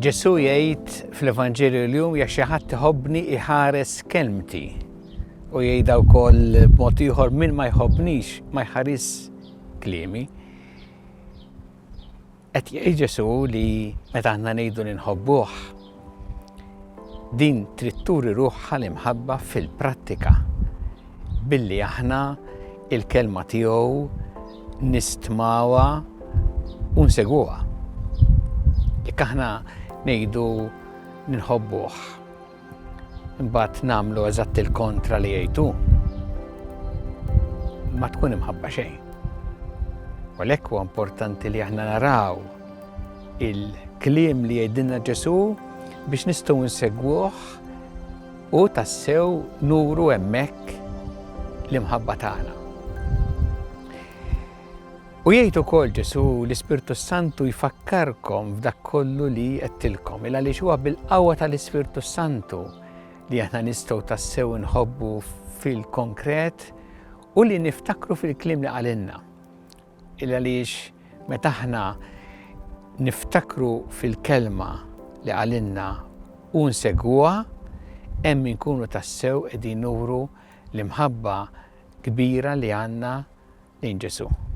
Ġesù jgħid fl-Evanġelju llum jekk xi ħadd iħobbni iħares kelmti. U jgħidha wkoll b'mod ieħor min ma jħobbnix ma jħaris kliemi. Qed jgħid Ġesù li meta aħna ngħidu li nħobbuh, din trid turi ruħha l-imħabba fil-prattika billi aħna il-kelma tiegħu nistmawha u nsegwuha. Jekk aħna ngħidu nħobbuh, imbagħad nagħmlu eżatt il-kontra li jgħid hu, ma tkun imħabba xejn. U għalhekk huwa importanti li aħna naraw il-kliem li jgħidilna Ġesù biex nistgħu nsegwuh u tassew nuru hemmhekk l-imħabba tagħna. U jgħid ukoll Ġesù l-Ispirtu Santu jfakkarkom f'dak kollu li għedtilkom, il għaliex huwa bil-qawwa tal-Ispirtu Santu li aħna nistgħu tassew inħobbu fil-konkret u li niftakru fil-kliem li qalilna. Il għaliex meta aħna niftakru fil-kelma li qalilna u nsegwuha, hemm inkunu tassew qegħdin nuru l-imħabba kbira li għandna lejn Ġesù.